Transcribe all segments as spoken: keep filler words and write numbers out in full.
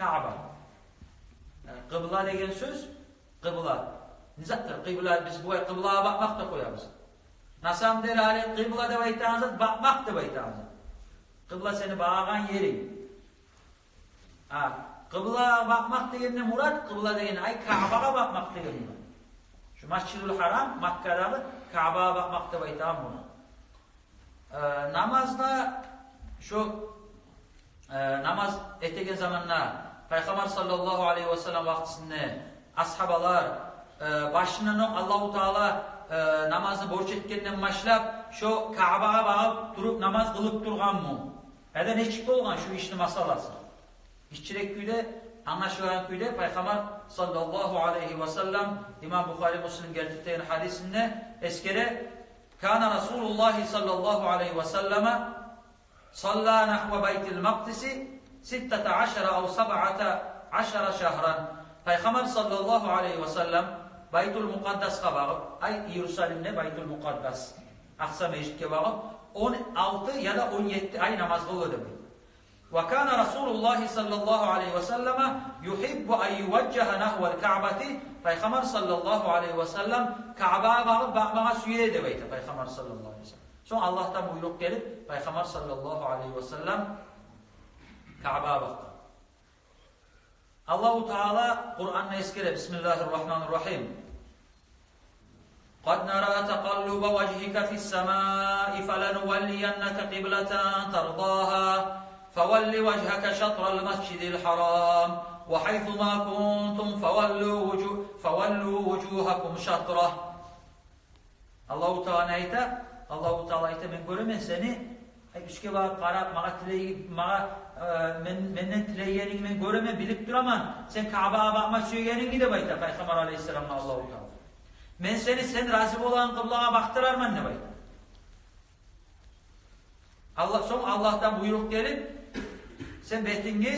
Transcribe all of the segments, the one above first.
Каъба. Э, къыбла деген сёз, къыбла. Не затдыр къыбла? Биз булай къыблагъа бакъмакъ деп къоябыз. На самом деле, гьали къыбла деп айтагъан зат бакъмакъ деп айтагъан зат. Къыбла — сени багъагъан еринг. А къыблагъа бакъмакъ дегенде мурат, къыбла деген, ай, Каъбагъа бакъмакъ деген мурат. Шу Масжидул Гьарам, Маккадагъы Каъбагъа бакъмакъ деп айтагъан мурат. Э, намазда, шу, э, намаз этеген заманда Пайхаммар саллаллагьу алайгьи васаллам вакътисинде асгьабалар, э, башындан окъ Аллагьу Таала, э, намазны борч этгенден башлап, шу Каъбагъа багъып туруп намаз къылып тургъанмы? Яда нечик болгъан шу ишни масъаласы? Гиччирек кюйде, англашылагъан кюйде Пайхаммар саллаллагьу алайгьи васаллам, имам Бухари, Муслим гелтирген гьадисинде эсгере: «Кана Расулуллагьи саллаллагьу алайгьи васаллама салла нахва Байтил Макъдиси ситтата ашара ав сабъата ашара шагьран». Пайхаммар саллаллагьу алайгьи васаллам Байтул Мукъаддасгъа багъып, ай, Иерусалимде Байтул Мукъаддас, Акъса межитге багъып, он алты яда он етти ай намаз къылды деп. «Ва кана Расулуллагьи саллаллагьу алайгьи васаллама югьиббу ан юважжагьа нахвал Каъбати». Пайхаммар саллаллагьу алайгьи васаллам Каъбагъа багъып бакъмагъа сюе деп айта Пайхаммар саллаллагьу алайгьи васаллам. Сонг Аллагьдан буйрукъ гелип, Пайхаммар саллаллагьу алайгьи васаллам Каъбагъа бакъды. Аллагьу Таала Къуранда эсгере: «Бисмиллагьир рагьманир рагьим. Къад нара такъаллуба важгьика фис самаи фалануваллияннака къиблатан тардагьа, фавалли важгьака шатрал масжидил гьарам, ва гьайсума кунтум фаваллу вужу-, фаваллу вужугьакум шатрагь». Аллагьу Таала айта, Аллагьу Таала айта: «Мен гёремен сени, ай, уьстге багъып къарап, магъа тилей-, магъа, э, мен, менден тилейгенингни мен гёремен, билип тураман, сен Каъбагъа бакъма сюегенингни», — деп айта Пайхаммар алайгьиссаламгъа Аллагьу Таала. «Мен сени сен рази болагъан къыблагъа бакъдырарман», — деп айта. Аллагь, сонг Аллагьдан буйрукъ гелип: «Сен бетингни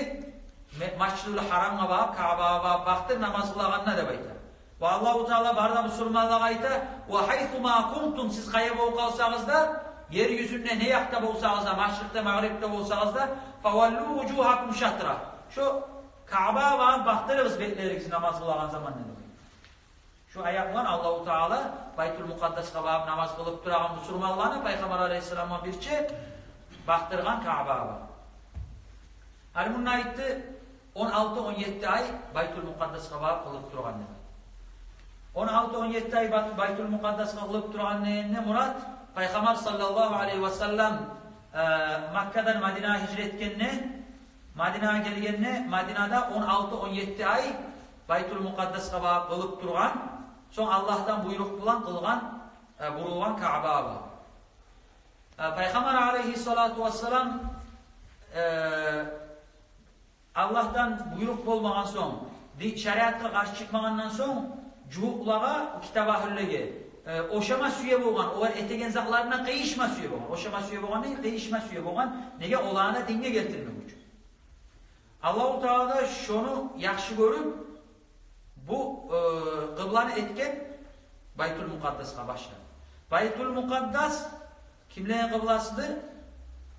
Ме-, Масжидул Гьарамгъа багъып, Каъбагъа багъып бакъдыр намаз къылагъанда», — деп айта. Ва Аллагьу Таала бары да бусурманлагъа айта: «Ва гьайсума кунтум», сиз къайда болуп къалсагъыз да, ер юзюнде не якъда болсагъыз да, машрикъда, магърибде болсагъыз да, «фаваллу вужугьакум шатрагь». Шо Каъбагъа багъып бакъдырыгъыз бетлеригизни намаз къылагъан заманда, деп айта. Шу аят булан Аллагьу Таала Байтул Мукъаддасгъа багъып намаз къылып турагъан бусурманланы, Пайхаммар алайгьиссаламгъа бирче, бакъдыргъан Каъбагъа. Гьали мунда айтды, он алты, он етти ай Байтул Мукъаддасгъа багъып къылып тургъан деп. Он алты, он етти ай Бат-, Байтул Мукъаддасгъа къылып тургъан дегенде мурат, Пайхаммар саллаллагьу алайгьи васаллам, э, Маккадан Мадинагъа гьижрат этгенде, Мадинагъа гелгенде, Мадинада он алты, он етти ай Байтул Мукъаддасгъа багъып къылып тургъан, сонг Аллагьдан буйрукъ булан къылгъан, э, бурулгъан Каъбагъа. Э, Пайхаммар алайгьиссалату вассалам, э, Аллагьдан буйрукъ болмагъан сонг, ди-, шариатгъа къаршы чыкъмагъандан сонг, жугьутлагъа, китап агьлюлеге, э, ошама сюе болгъан, олар этеген затларына къыйышма сюе болгъан. Ошама сюе болгъан не? Къыйышма сюе болгъан. Неге? Оланы динге гелтирмек учун. Аллагьу Таала да шону яхшы гёрюп, бу, э, къыбланы этген Байтул Мукъаддасгъа башлап. Байтул Мукъаддас кимлени къыбласыдыр?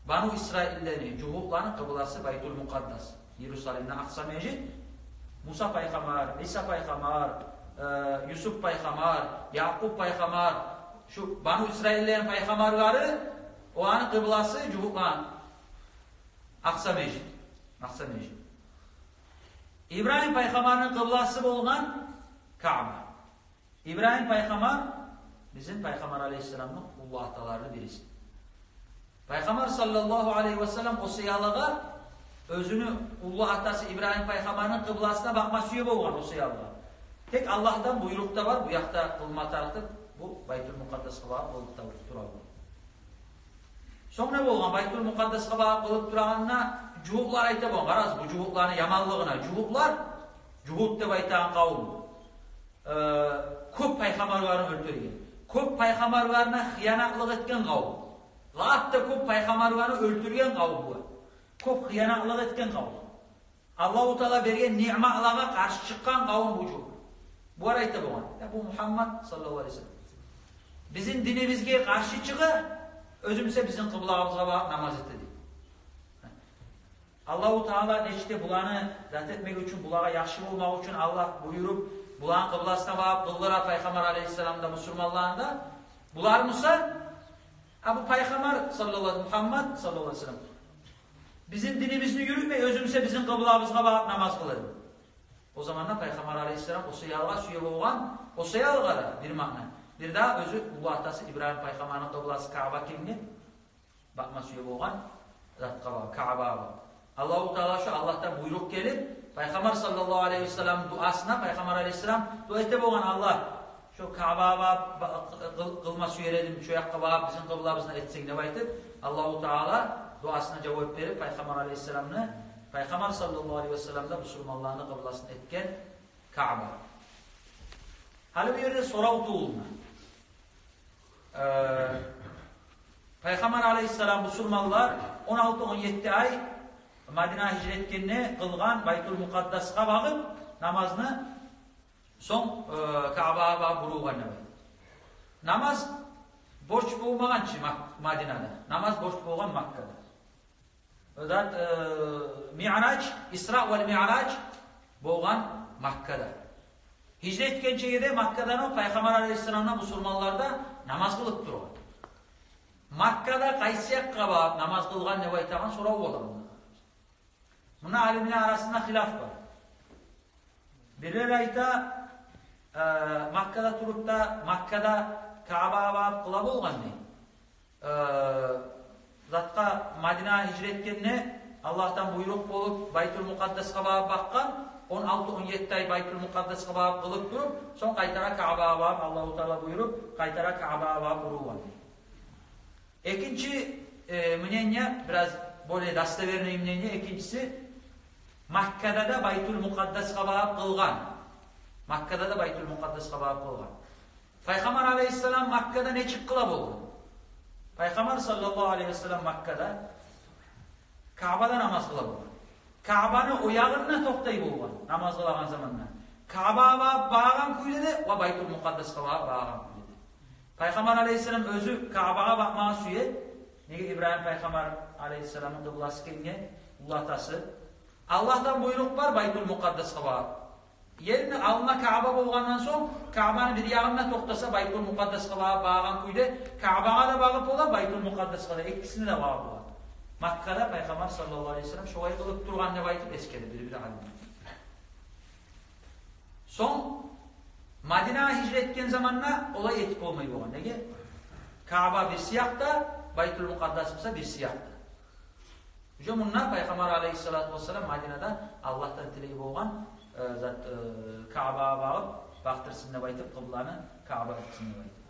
Бану Исраиллени, жугьутланы къыбласы Байтул Мукъаддас. Иерусалимде Акъса межит. Муса пайхаммар, Иса пайхаммар, э, Юсуп пайхаммар, Якъуб пайхаммар, шу Бану Исраиллени пайхаммарлары, оланы къыбласы жугьутланы Акъса межит. Акъса межит. Ибрагьим пайхаммарны къыбласы болгъан Каъба. Ибрагьим пайхаммар бизин Пайхаммар алайгьиссаламны уллу аталарыны бириси. Пайхаммар саллаллагьу алайгьи васаллам о саялыгъа оьзюню уллу атасы Ибрагьим пайхаммарны къыбласына бакъма сюе болгъан о саялыгъа. Тек Аллагьдан буйрукъ да бар, бу якъда къылма тарыкъ деп, бу Байтул Мукъаддасгъа багъып къылып да тура болгъан. Сонг не болгъан? Байтул Мукъаддасгъа багъып къылып турагъанда жугьутлар айта болгъан: «Къарагъыз, бу жугьутланы яманлыгъына». Жугьутлар, жугьут деп айтагъан къавум, э, кёп пайхаммарларын оьлтюрген, кёп пайхаммарларына хыянатлыкъ этген къавум. Лап да кёп пайхаммарларын оьлтюрген къавум бу. Кёп хыянатлыкъ этген къавум. Аллагьу Таала берген ниъматлагъа къаршы чыкъгъан къавум бу жугьут. Булар айта болгъан: «Я, бу Мугьаммат саллаллагьу алайгьи васаллам бизин динибизге къаршы чыгъа, оьзю буса бизин къыблагъыбызгъа багъып намаз эте», — дей. Аллагьу Таала нечик де буланы зат этмек учун, булагъа яхшы болмакъ учун Аллагь буюруп, буланы къыбласына багъып къылдыра Пайхаммар алейгьиссаламны да, бусурманланы да. Булар буса, а бу Пайхаммар саллаллагьу алейгьи, Мугьаммад саллаллагьу алейгьи ва саллам бизин динибизни юрютмей, оьзю буса бизин къыблабызгъа багъып намаз къыла. О заманда Пайхаммар алейгьиссалам о саялгъа сюе болгъан, о саялгъа да бир маъна. Бир дагъы оьзю уллу атасы Ибрагьим пайхаммарны къыбласы Каъба экенге бакъма сюе болгъан затгъа багъып, Каъбагъа багъып. Аллагьу Таала шо Аллагьдан буйрукъ гелип, Пайхаммар саллаллагьу алейгьи ва саллам дуасына, Пайхаммар алейгьиссалам дуа эте болгъан: «Аллагь, шо Каъбагъа багъып, ба-, къыл-, къылма сюер эдим, шо якъгъа багъып бизин къыблабызны этсенг», — деп айтып, Аллагьу Таала дуасына жавап берип, Пайхаммар алейгьиссаламны, Пайхаммар саллаллагьу алейгьи ва саллам да бусурманланы къыбласын этген Каъба. Гьали бу ерде сорав тувулуна. Э, Пайхаммар алейгьиссалам, бусурманлар он алты, он етти ай Мадинагъа гьижрат этгенде къылгъан Байтул Мукъаддасгъа багъып намазны, сонг, э, Каъбагъа багъып бурулгъан намаз. Намаз борч болмагъан чы Мак-, Мадинада. Намаз борч болгъан Маккада. Зат, э, Миъраж, Исра вал Миъраж болгъан Маккада. Гьижрат этгинчеге де Маккадан о Пайхаммар алейгьиссалам да, бусурманлар да намаз къылып тургъан. Маккада къайсы якъгъа багъып намаз къылгъан деп айтагъан сорав бола. Мунда алимлер арасында хилаф бар. Бирлер айта, э, Маккада туруп да, Маккада Каъбагъа багъып къыла болгъан дей. Э, затгъа, Мадинагъа гьижрат этгенде Аллагьдан буйрукъ болуп, Байтул Мукъаддасгъа багъып бакъгъан, он алты, он етти ай Байтул Мукъаддасгъа багъып къылып туруп, сонг къайтара Каъбагъа багъып, Аллагьу Таала буюруп, къайтара Каъбагъа багъып бурулгъан. Экинчи, э, мнение, бираз более достоверное мнение, экинчиси, Маккада да Байтул Мукъаддасгъа багъып къылгъан. Маккада да Байтул Мукъаддасгъа багъып къылгъан. Пайхаммар алейгьиссалам Маккада нечик къыла болгъан? Пайхаммар саллаллагьу алейгьи ва саллам Маккада Каъбада намаз къыла болгъан. Каъбаны о ягъында токътай болгъан намаз къылагъан заманда. Каъбагъа багъып багъагъан кюйде де ва Байтул Мукъаддасгъа багъып багъагъан кюйде де. Пайхаммар алейгьиссалам оьзю Каъбагъа бакъмагъа сюе. Неге? Ибрагьим пайхаммар алейгьиссаламны къыбласы экенге, уллу атасы. Аллагьдан буйрукъ бар Байтул Мукъаддасгъа багъып. Ерни алдында Каъба болгъандан сонг, Каъбаны бир ягъында токътаса, Байтул Мукъаддасгъа багъып багъагъан кюйде, Каъбагъа да багъып бола, Байтул Мукъаддасгъа да, экисине де багъып бола. Маккада Пайхаммар саллаллагьу алейгьи ва саллам шолай къылып тургъан деп айтып эсгере бир-бир алимлер. Сонг Мадинагъа гьижрат этген заманда олай этип болмай болгъан. Неге? Каъба бирси якъда, Байтул Мукъаддас буса бирси якъда. Уже мунда Пайхаммар алейгьиссалату вассалам Мадинада Аллагьдан тилей болгъан, э, зат, э, Каъбагъа багъып бакъдырсын деп айтып, къыбланы Каъба этсин деп айтып.